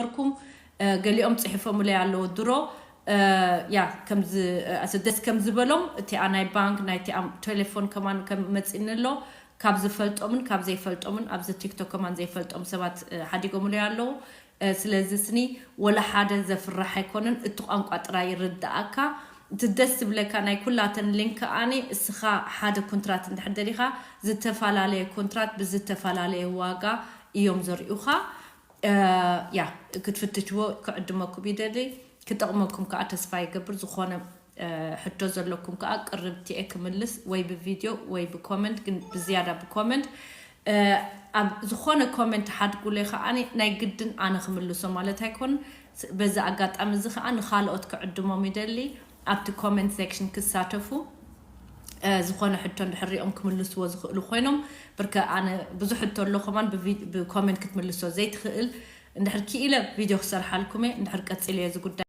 ርኩም ገሊኦም ፅሒፎምለይ ኣለዉ ድሮ። ያ ከምዚ ኣሰደስ ከም ዝበሎም እቲኣ ናይ ባንክ ናይ ቴሌፎን ከማን ከም መፂኒ ኣሎ። ካብ ዝፈልጦምን ካብ ዘይፈልጦምን ኣብዚ ቲክቶክ ከማን ዘይፈልጦም ሰባት ሓዲጎምለይ ኣለዉ። ስለዚ ስኒ ወላ ሓደ ዘፍራሕ ኣይኮነን። እቲ ቋንቋ ጥራይ ይርዳእካ። እቲ ደስ ዝብለካ ናይ ኩላተን ሊንክ ኣኒ እስኻ ሓደ ኮንትራት እንድሕር ደሊኻ ዝተፈላለየ ኮንትራት ብዝተፈላለየ ዋጋ እዮም ዘርእዩኻ። ያ ክትፍትሽዎ ክዕድመኩም ይደሊ። ክጠቕመኩም ከዓ ተስፋ ይገብር። ዝኾነ ሕቶ ዘለኩም ከዓ ቅርብቲኤ ክምልስ ወይ ብቪድዮ ወይ ብኮመንት፣ ግን ብዝያዳ ብኮመንት። ኣብ ዝኾነ ኮመንት ሓድጉለይ ከዓ ናይ ግድን ኣነ ክምልሶ ማለት ኣይኮን። በዚ ኣጋጣሚ እዚ ከዓ ንካልኦት ክዕድሞም ይደሊ። ኣብቲ ኮመንት ሴክሽን ክሳተፉ ዝኾነ ሕቶ እንድሕር ሪኦም ክምልስዎ ዝኽእሉ ኮይኖም። ብርከ ኣነ ብዙሕ ሕቶ ኣሎ ከማን ብኮመንት ክትምልሶ ዘይትኽእል እንድሕር ክኢለ ቪድዮ ክሰርሓልኩም እየ። እንድሕር ቀፂለ እዚ ጉዳይ